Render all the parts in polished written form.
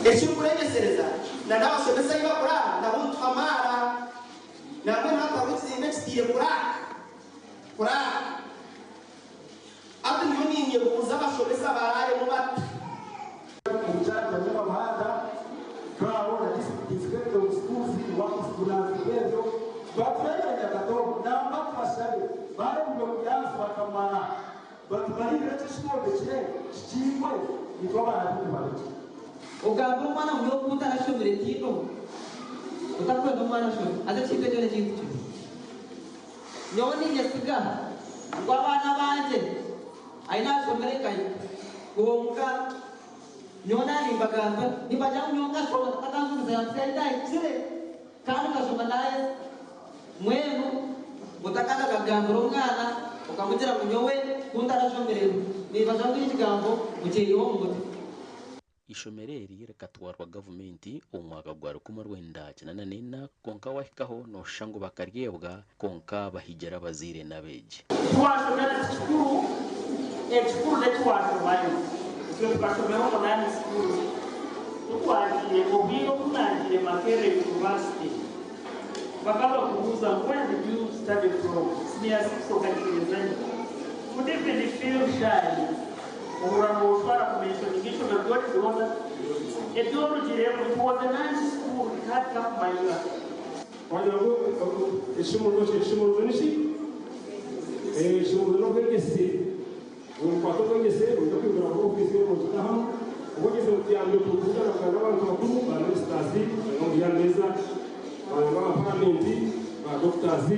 Ekirikurengyesereza na n'abashomesa ahi bakuraara nabo nituhamaara. Nambwenu hati hariho ekizimbe ekitiire kuraaka, kuraaka. Hati ndiyo ninyebuuza abashomesa baraaremu bata? In-charge Nyamamuhanda, CAO na District Inspector of Schools wakuvunaanizibwa ebyo batureebere Nyakatobo nangwa tubashabe baaremurwe kuyansi bakamara batumarire ekyo ekitwombekire kikingwe itwe abaana baitu babe gye. Ogambire omwana ngu nyowe ku ntarashomire tindoho, otakwenda omwana ashome haza ekintu ekyo n'ekintu kibi. Nyowe ninyesiga ngu abaana bangye ahi naashomire nkahika kwonka nyowe naanimbagambira nimbagira ngu nyowe nkashoma tata akanshomesa yampitsya ahi naahikire kandi nkashoma naaheza. Mbwenu otakakagambira omwana okamugira ngu nyowe ku ntarashomire nimbagira ngu ekigambo mukyiheho omu mutwe. Eishomero eri rikatwarwa gavumenti omu mwaka gwa 1984 kwonka wahikaho nooshusha ngu bakaryebwa kwonka bahigira abazaire n'abeegi. Eki waashomera ti kikuru, ekikuru n'eki waashomayo. Itwe tukashomera omu nani schools. Ku twagiire, obwire obu naagiire Makerere University, bakaba bakubuuza ngu where did you study from? Senior six okagiherezayo. Would even feel shy. Ohurira nooshwara kumentioninga eishomero ry'origyonda ery'orugiremu. It was a nice school, it had kakumanywa. Wagira ngu ekishumuruzo ki? Ekishumuruzo niki? Ekishumuruzo n'obwegyese. Wakwata obwegyese noija kwigura ofiisi nogitahamu. Obwegyese butuyambire kubugana n'abantu bakuru, ba ministers bari omuri aha meeza, ba paramenti, ba doctors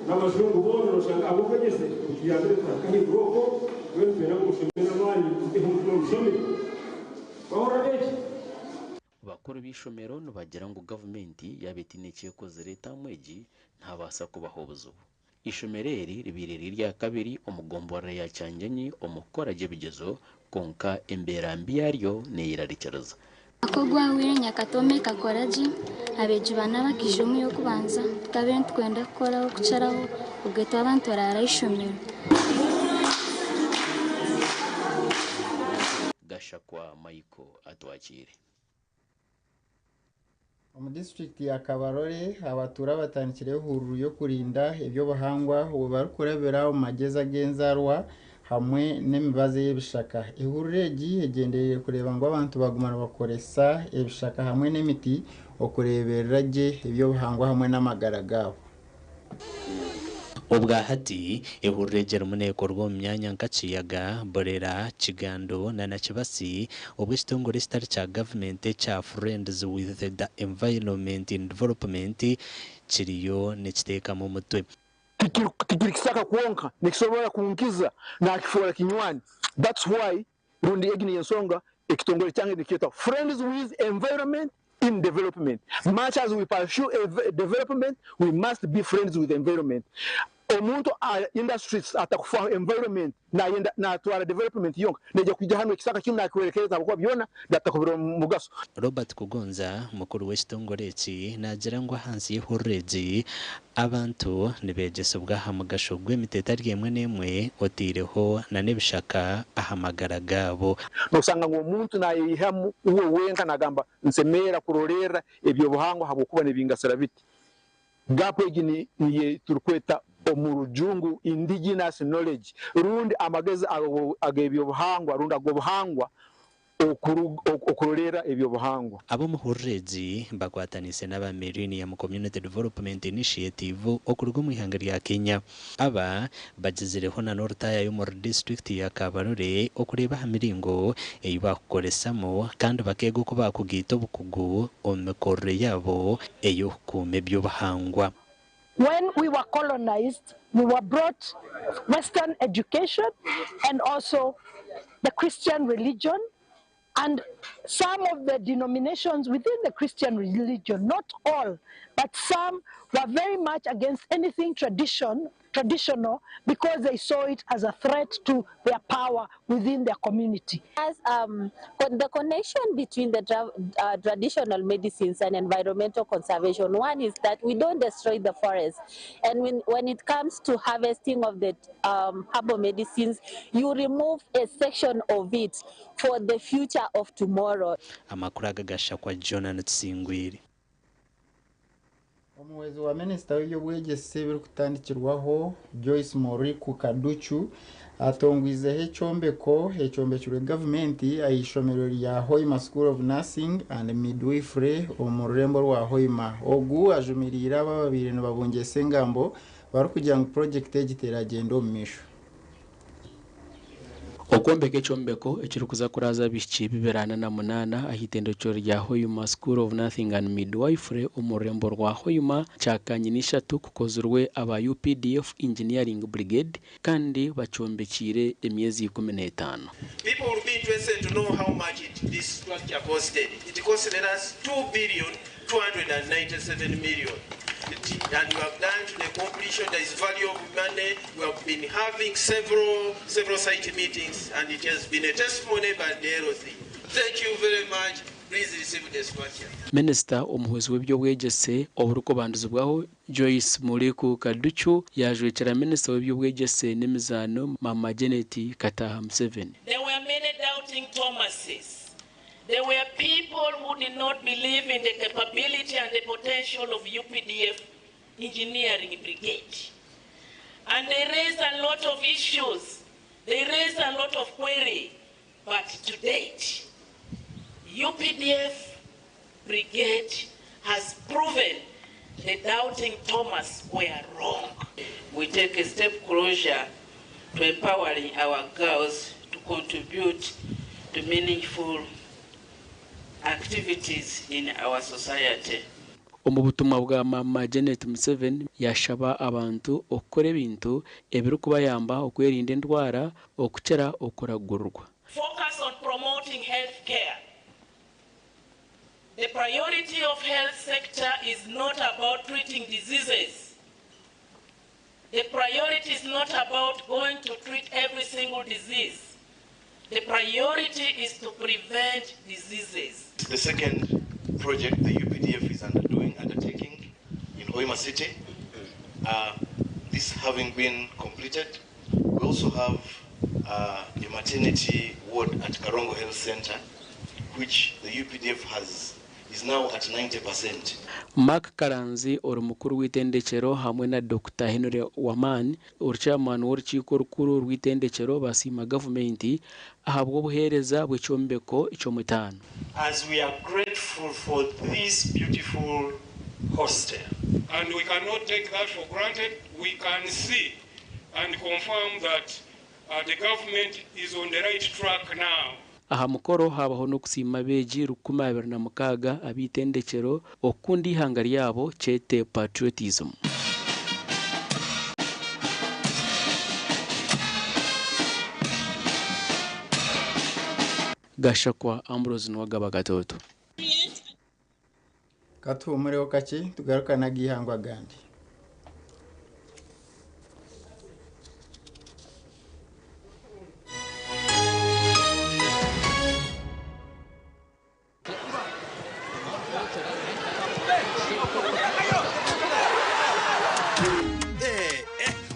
n'abajungu boona noshanga ahabw'obwegyese butuyambire twahika ahaiguru okwo. Mbwenu nitwenda ngu mushome n'amaani muteho omutima mushome. Mwahurira abeegi? Bakuru b'eishomero nibagira ngu gavumenti yaaba etaine eki ekozire taamu egi nihabaasa kubaho obuzibu. Eishomero eri ribaire riri eryakabiri omu gomborora ya Kyangenyi omu kukora gye ebigyezo kwonka embeera mbi yaaryo neyerarikiriza. Omwaka ogwahweire Nyakatoma ekakora gye, abeegi bana bakaija omu y'okubanza, tukabaire nitukwenda kukoraho kukiraho obwe twaba nituraara aha ishomero. Gashakwa Michael atwakiire. Omu disiturikiti ya Kabarole, abatuura batandikire ehururu y'okurinda eby'obuhangwa obwo barikurabira omu magyezi ag'enzarwa hamwe n'emibazi ey'ebishaka. Ehururu egi egyendereire kureeba ngu abantu baguma nibakoresa ebishaka hamwe n'emiti okureeberera gye eby'obuhangwa hamwe n'amagara gaabo. Obwahati ehururu egi erimu neekorwa omu myanya nka Kiyaga, Burera, Kigando na Nakibasi obwo ekitongore ekitari kya gavumenti ekya Friends with the Environment in Development kiriyo nikiteekamu omutwe. Tikiri kisaka kwonka nikisobora kunkiza nakifoora kinywani that's why rundi egi niyo ensonga ekitongore kyange nikyetwa Friends with Environment in Development much as we pursue development we must be friends with environment omuntu industries atakufaho environment nayenda natwara development yonka neija kwija hanu ekisaka kinu nakihwerekereza habwokuba byona byatakubire omugaso. Robert Kugonza, mukuru w'ekitongore eki naagira ngu ahansi y'ehururu egi, abantu nibeegyesibwa aha mugasho gw'emiti etari emwe n'emwe otaireho n'ebishaka aha magara gaabo. Nosanga ngu omuntu nayeyihamu uwe wenka nagamba nsemerra kurolerra ebyobuhangwa habwokuba nibingasira biti. Gap egi niyo turikweta omu rujungu indigenous knowledge rundi amagezi ag'ebyobuhangwa rundi ag'obuhangwa okurolerra ebyobuhangwa. Ab'omuhururu egi bakwataniise n'aba Millennium Community Development Initiative okuruga omu ihanga rya Kenya. Aba bagizireho na n'orutaayayo omuri disiturikiti ya Kabarole okureeba aha miringo ei bakukoresamu kandi bakeega oku bakugaita obukugu omu mikorere yaabo ey'okukuuma eby'obuhangwa. When we were colonized, we were brought Western education and also the Christian religion and some of the denominations within the Christian religion, not all. But some were very much against anything traditional because they saw it as a threat to their power within their community. As the connection between the traditional medicines and environmental conservation, one is that we don't destroy the forest. And when it comes to harvesting of the herbal medicines, you remove a section of it for the future of tomorrow. Amakuru agagasha kwa Jonathan Tsingwiri. Omuwezi wa minisita w'ebyobwegyese ebirikutandikirwaho Joyce Moriku Kaducu atongwizeho ekyombeko ekyombekirwe gavumenti aha rya Hoima School of Nursing and Midwifery omu rurembo rwa Hoima. Ogu ajumiriire aba ababaire nibabungyesa engambo barikugira ngu purojekiti egi teragyenda omu maisho. Okwombeka ekyombeko ekirikuza kuraaza abaishiki 248 aha itendekero rya Hoima School of Nursing and Midwifery omu rurembo rwa Hoima kyakanyina 3 kukozirwe aba UPDF Engineering Brigade kandi bakyombekiire emyezi 15. People will be interested to know how much this structure costed. It costed us 2,297 million. And we have done to the completion. There is value of money. We have been having several site meetings, and it has been a testimony by the LC. Thank you very much. Please receive the structure. Minister omuhwezi w'ebyobwegyese oburikubandizibwaho Joyce Moriku Kaducu yajwekera Minister w'ebyobwegyese n'emizaano Mama Janet Kataha Museveni. There were many doubting Thomases. There were people who did not believe in the capability and the potential of UPDF Engineering Brigade. And they raised a lot of issues. They raised a lot of query. But to date, UPDF Brigade has proven the doubting Thomas were wrong. We take a step closer to empowering our girls to contribute to meaningful activities in our society. Omu butumwa bwa Mama Janet Museveni yashaba abantu okukora ebintu ebirikubayamba okwerinda endwara okukira okuragurwa. Focus on promoting health care. The priority of health sector is not about treating diseases. The priority is not about going to treat every single disease. The priority is to prevent diseases. The second project the UPDF is undertaking in Hoima City, this having been completed, we also have a maternity ward at Karongo Health Center, which the UPDF is now at 90%. Mark Karanzi ori mukuru w'itendekero hamwe na Dr. Henry Waman ori chairman w'orukiiko rukuru rw'itendekero basiima gavumenti ahabw'obuheereza bw'ekyombeko eky'omutaano. As we are grateful for this beautiful hostel. And we cannot take that for granted. We can see and confirm that the government is on the right track now. Aha mukoro habaho n'okusiima abeegi 26 ab'itendekero okukunda ihanga ryabo kyete patriotism. Gashakwa Ambrose Nwagaba Gatoto. Katuhumureho kakye tugaruka n'agihangwa gandi.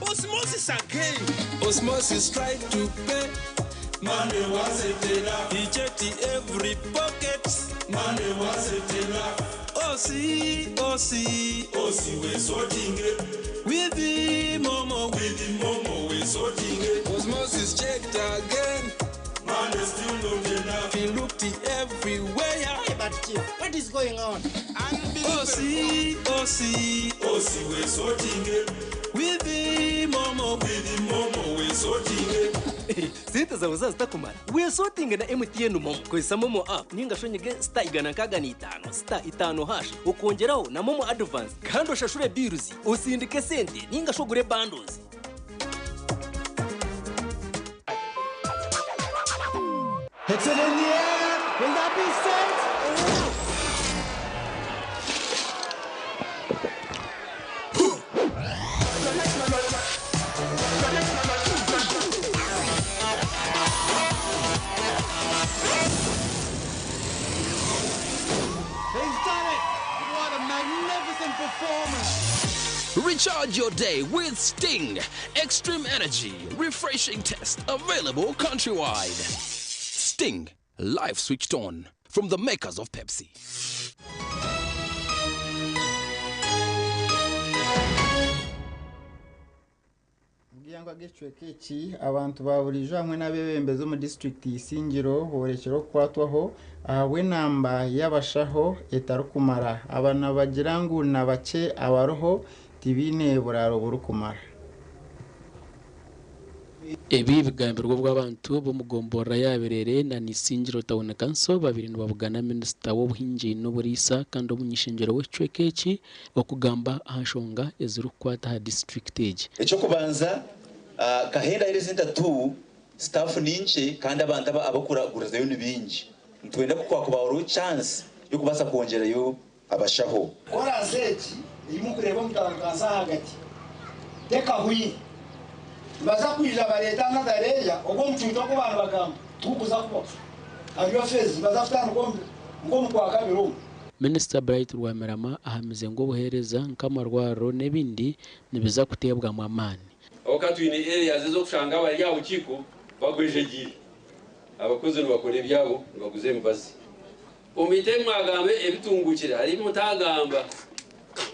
Osmosis again. Osmosis tried to pay. Money wasn't enough. He checked every pocket. Money wasn't enough. Osi, Osi, Osi, we're sorting it. With the Momo, we're sorting it. Osmosis checked again. Money still not enough. He looked everywhere. Hey, but Chief, what is going on? Osi, Osi, Osi, we're sorting it. With the Momo, we're sorting it. Sente zawe zazitakumara wesotinge na MTN Momo kozesa Momo app ningashonyege star 165 star 5 hash ukongeraho na Momo advance kandi ushashure bills usindike sente ningashogure bundles. Hits it in the air. Will that be sent? magnificent performance. Recharge your day with Sting. Extreme energy, refreshing test available countrywide. Sting, life switched on from the makers of Pepsi. Omubihangwa g'ekicweka eki abantu ba buriijo hamwe n'abeebembezi omu disiturikiti Isingiro boorekire okukwatwaho ahabw'enamba y'abashaho etarikumara. Aba nibagira ngu na bakye abariho tibaine buraaro burikumara. Ebi bigambirwe obu abantu b'omugomborora ya Birere na Isingiro Town Council babire nibabugana minisita w'obuhingi n'oburiisa kandi omuny'ishengyero w'ekicweka eki okugamba aha nshonga ezirikukwata aha disiturikiti egi. Eky'okubanza, Kahenda Health Centre 2 staff ni nkye kandi abantu abakuragurizayo ni baingi. Nitwenda ku kwakuba hariho chance y'okubaasa kwongyerayo abashaho. Koraasi egi ei murikureeba omu tarankansi ahagati tekahwire. Nibaza kwija bareete another layer ogwo omucuucu ogu abantu bagamba tigukuza kubaho. Hariyo phase nibaza kutandika nk'omukwakabiri omu. Minisita Bright Rwamirama ahamize ngu obuheereza nk'amarwariro n'ebindi nibiza kuteebwamu amaani. Ahabw'okuba twine areas ez'okushanga abari aha bukiiko bagwejegyeire. Abakozi nibakora ebyabo nibaguza emibazi. Omu ite ebi mwagamba ebitungukire hariho ebi mutagamba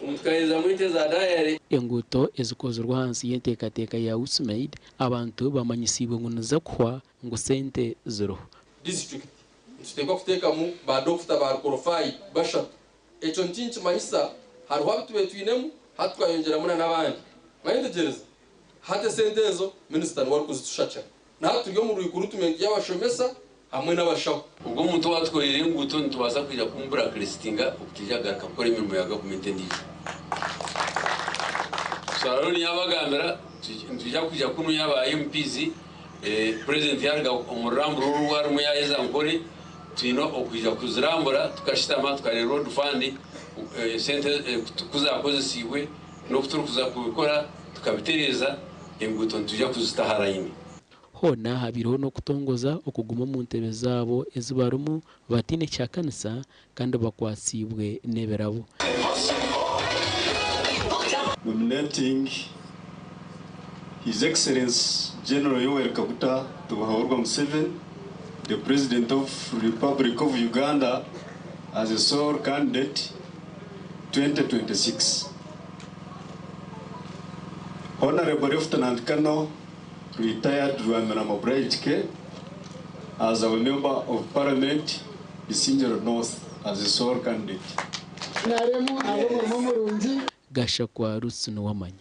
ngu tukaheerezamu ente za dayare. Enguuto ezikozirwe ahansi y'enteekateeka ya USMAID abantu bamanyisiibwe ngu niziza kuhwa ngu sente ziriho. District nituteekwa kuteekamu ba doctor ba qualified bashatu. Ekyo nikinkimanyisa hariho abu tubaire twinemu hati twayongyeramu na n'abandi. Mwayetegyereza? Hati esente ezo minisita niwe arikuzitushakira. Na hati turi omu recruitment y'abashomesa hamwe n'abashaho. Ogwo omuntu owatukoreire enguuto nitubaasa kwija kumuburakilistinga okutaija kugaruka kukora emirimo ya gavumenti endiijo. Swaroni yaabagambira nitwija kwija kunu yaaba MPs, Purezidenti yaaruga omu ruramburo oru oru arimu yaaheza Nkore, twine okwija kuzirambura tukashutama tukareeba road fund esente ku zaakozesiibwe n'oku turikuza kubikora tukabitereeza, enguuto nitwija kuzita aha layini. Hoona habaireho n'okutongoza okuguma omu ntebe zaabo ezi barimu bataine kihakanisa kandi bakwatsiibwe n'ebirabo. Nominating His Excellency General Yoweri Kaguta Tibuhaburwa Museveni, the President of Republic of Uganda, as a sole candidate 2026. Honorable Lieutenant Colonel retired Rwamirama Bright K, as our Member of Parliament, Isingiro North, as a sole candidate. Gashakwa Ruth Nuwamanya.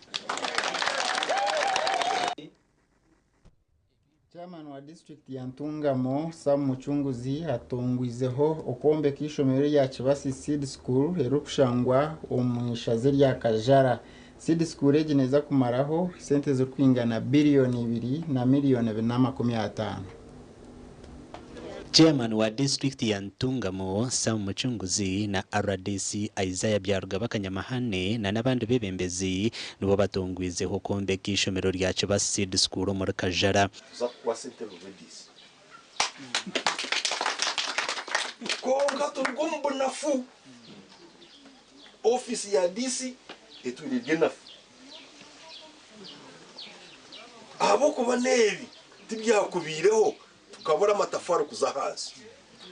Chairman wa disiturikiti ya Ntungamo, Sam Mucunguzi atongwizeho okwombeka eishomero rya Kibasi Seed School erikushangwa omu ishaza erya Kajara. Seed School egi neeza kumaraho sente zirikwingana biriyoni ibiri na miriyoni 250. Chairman wa disiturikiti ya Ntungamo, Sam Mucunguzi na rdc Isaiah Byarugaba Kanyamahane na n'abandi beebembezi nibo batongwizeho okwombeka eishomero rya Kibasi Seed School omuri Kajara. Tuza kukwasa entebe ladies. Kwonka turuga omu bunafu. Ofiisi ya DC etwire eri enafu. Ahabw'okuba n'ebi tibyakubaireho tukabura amatafaari kuza ahansi.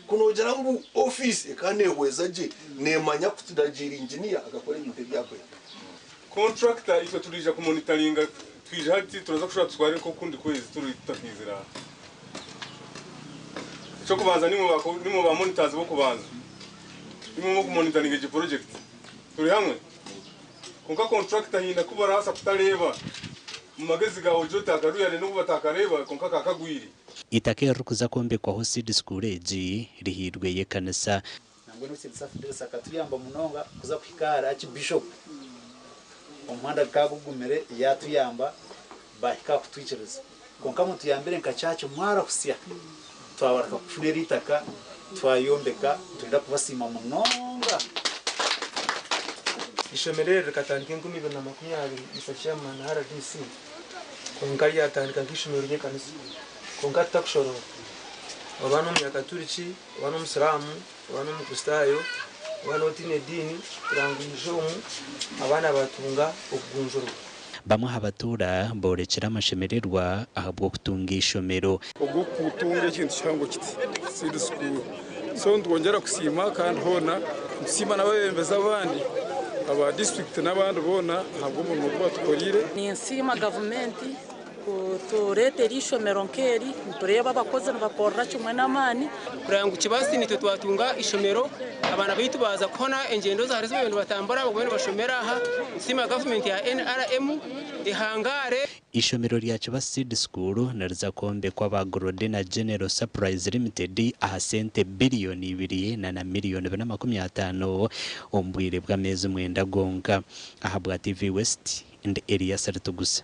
Ku noogira ngu ofiisi ekaba neehweza gye, neemanya kuturagiira inginiya akakora ebintu ebi arikwenda. Contractor itwe turiija kumonitaringa twija hati turaza kushusha tutware nk'okundi kwezi turi tutakwizire aha. Eky'okubanza nimwe ba nimwe ba monitors b'okubanza. Nimwe mukumonitaringa egi project. Turi hamwe? Kwonka contractor haine ku barabaasa kutareeba. Omu magezi gaawe ogire oti akaruyare n'obu batakareeba kwonka kakagwire. Eitaka eririkuza kwombekwaho seed school egi rihairweyo ekanisa. Nambwenu Omukyebisa Fidelis akatuyamba munonga kuza kuhika ahari Archbishop. Omuhanda gukaba gugumire yatuyamba bahika aha kutwikiriza. Kwonka mutuyambire nka church mwarahutsya twabareka kufuna eri itaka twayombeka nitwenda kubasiima munonga. Eishomero eri rikatandika 2020 Mister Chairman na rdc kwonka ryatandika nk'eishomero ry'ekanisa kwonka tutakushoroora oba n'omunyakaturiki oba n'omusiraamu oba n'omukristaayo Waaba otaine ediini kugira ngu oije omu abaana baatunga okugunjurwa. Bamwe aha batuura boorekire amashemererwa ahabw'okutunga eishomero. Ogw'okutunga ekintu kihango kiti Seed School. So nitwongyera kusiima kandi hoona nitusiima n'abeebembezi abandi aba disiturikiti n'abandi boona ahabw'omurimo ogu batukoreire. Ninsiima gavumenti kutureetera eishomero nk'eri, nitureeba abakozi nibakorera kimwe n'amaani. Kureba ngu Kibaasi nitwe twatunga ishomero, abaana baitu baaza kuhona engyendo za hare ezi babaire nibatambura bagume nibashomera aha. Nitusiima gavumenti ya NRM ehangaare. Eishomero rya Kibasi Seed School niriza kwombekwa aba Grodina General Supplies Limited aha sente biriyoni ibiri na na miriyoni 450 omu bwire bw'ameezi mwenda gonka. Ahabwa TV West, ndi Elias Ritugusa.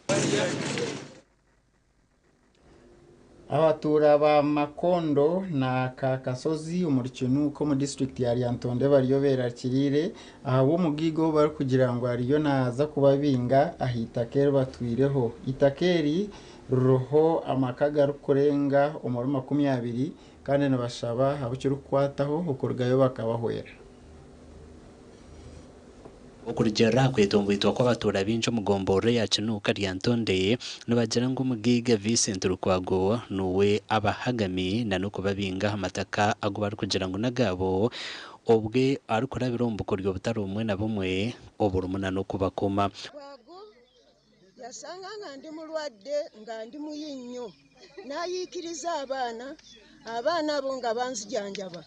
Abatuura ba Makondo na Kakasozi omuri Kinuuka omu disiturikiti ya Lyantonde bariyo beerakiriire ahabw'omugaiga ou barikugira ngu ariyo naaza kubabinga aha itaka eri batwireho. Eitaka eri ririho amaka agarikurenga omuri 20 kandi nibashaba abu kirikukwataho okurugayo bakabahwera. Okurugiirira aha kwetomboitwa kw'abatuura baingi omu gomborora eya Kinuuka Lyantonde, nibagira ngu omugaiga Vincent Lukwago niwe abahagami na n'okubabinga aha mataka agu barikugira ngu n'agaabo obwe arikurabira omu bukoryo butari bumwe na bumwe oburimu na n'okubakoma. Lukwago yasanga nga ndi mulwadde nga ndi muyi nnyo n'ayiikiriza abaana, abaana abo nga banzijanjaba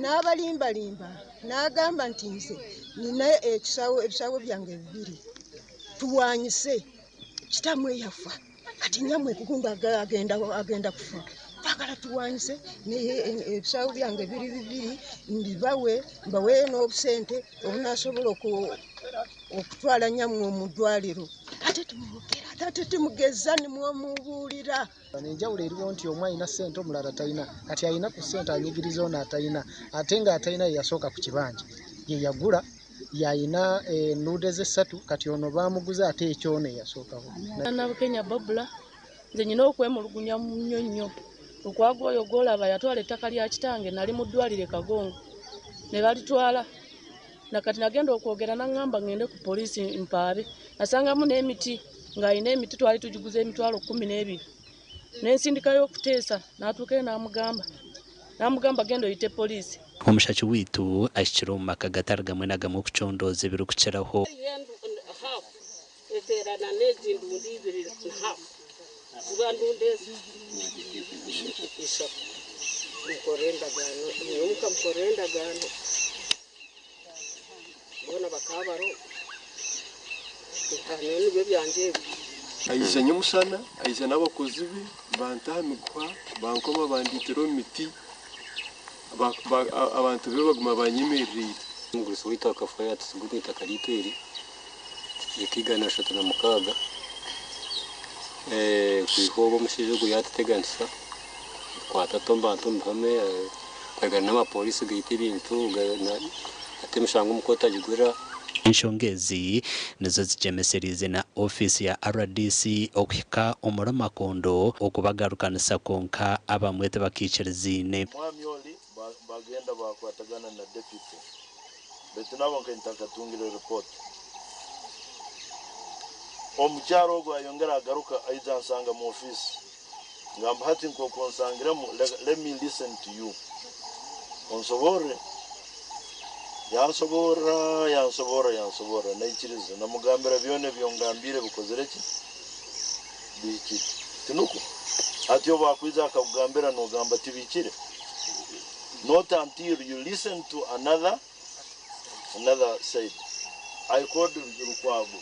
n'abalimbalimba n'agamba nti nze nina ekisawo ebisawo byange bibiri tuwanyise kitamwe yafa kati nyamwe gundi agenda agenda kufa twagala tuwanyise ebisawo byange biri bibiri mbibawe mbawe n'obusente obunasobola okutwala nyamwe omu ddwaliro ate timwogera ate timugeza nimwomubuulira. Enjawulo eriwo nti omu alina ssente omulala talina. Kati alina ku ssente anyigiriza ono atalina ate ng'atalina ye yasooka ku kibanja ye yagula y'alina ennuuda ze essatu kati ono baamuguza ate eky'ono eyasookawo. Nabukenya Babula, Nze nyina okwemulugunya nnyo nnyo. Lukwago oyo gw'olaba yatwala ettaka lya kitange nali mu ddwaliro e Kagongo ne balitwala na kati nagenda okwogera n'ang'amba ng'ende ku poliisi mpaabe. Nasangamu n'emiti ng'alina emiti twali tugiguza emitwalo 12 ne nsindikayo okuteesa n'atuukayo n'amugamba n'amugamba genda oyite poliisi. Omushaki waitu ahikire omu maka gatari gamwe na gamwe kucondooza ebirikukiraho. Eteerana n'egi ndundi ibiri na haafu, ziba ndundi ishatu. Mukore endagaano, nyowe nkamukorera endagaano, boona bakaba bariho, nyowe nibyo byangye ebyo. Aija nyomushana, aija n'abakozi be, banta aha miguha, bankoma bandiitira omu miti, abantu be baguma banyemerereire. Omugurusi waitu akafa yaatutsiga omu itaka ryaitu eri riri 136. Kwiha obu omushaija ogu yaatuteganisa, kwata ata omu bantu omu bihome, kwegana n'amapooriisi gaita ebintu, ata emishango omu kooti agigurira. Enshonga ezi nizo zigyemesereize na ofiisi ya rdc okuhika omuri Makondo okubagarukanisa kwonka abamwe tibakiikiriziine. Omwami oli bagenda bakwatagana na deputy baitu nabo nka ntakatungire report. Omukyara ogu ayongera agaruka aija ansanga mu office ngamba hati nkoku onsangiremu let me listen to you onsoborre. Yansoborra yansoborra yansoborra naikiriza namugambira byona ebi ongambiire bikozire ki? Bihikire. Tinukwo? Hati obu akwija akakugambira nogamba tibihikire? Not until you listen to another another side. I called Lukwago.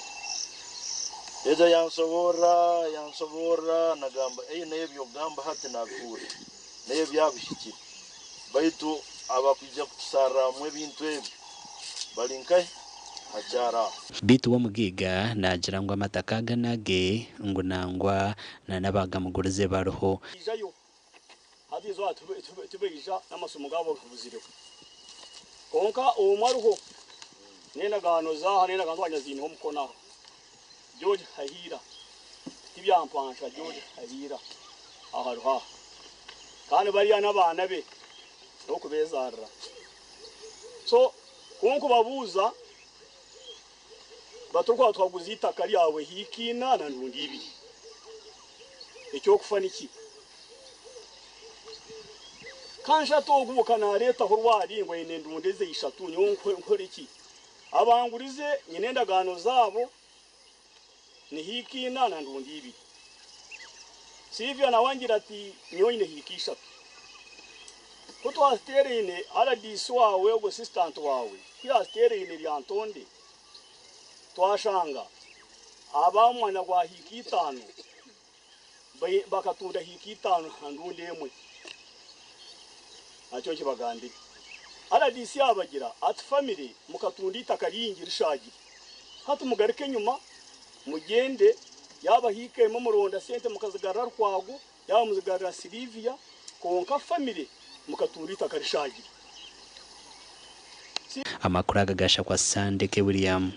Yaija yansoborra yansoborra nagamba ei nayo ebyokugamba hati nabihurra nayo byaba bihikire. Baitu abakwija kutusarramu ebintu ebyo bari nkahi? Hakyari aho. Beitu we omugaiga naagira ngu amataka aga n'age ngu nangwa na n'abaagamugurize bariho. Ijayo hati eizooba tibaija n'amasomo gaabo gabuzireho. Kwonka omwe ariho n'endagaano z'aha n'endagaano ezi wagira ziineho omukono aha. George Hahiira, ti Byampansha, George Hahiira aha ariho aha. Kandi bariya n'abaana be n'okubeezaarira. So. Kunkubabuuza baturikuba twaguza itaka ryawe hikiina na ndundi ibiri. Ekyokufa niki? Kanshatu ogu bukanareetaho rwari ngu aine endundi eze ishatu nyowe nkore ki? Abangurize nyine endagaano zaabo ni hikiina na ndundi ibiri. Sylvia nawe angira ati nyowe nyine hiika ishatu. Ku twaziteeraine RDC waawe ogwo assistant waawe ku yaziteeraine Lyantonde twashanga ab'omwanya gwa hiika itaano bakatunda hiika itaano na ndundi emwe. Nakyo nkibagambire. RDC abagira ati family mukatunda itaka ringi rishaagire. Hati mugaruke enyuma mugyende yaaba hiika emwe muronda sente mukazigarura Rukwago yaaba muzigarura Sylvia konka family mukatunda itaka rishaagire. Amakuru aga gashakwa Sandeke William.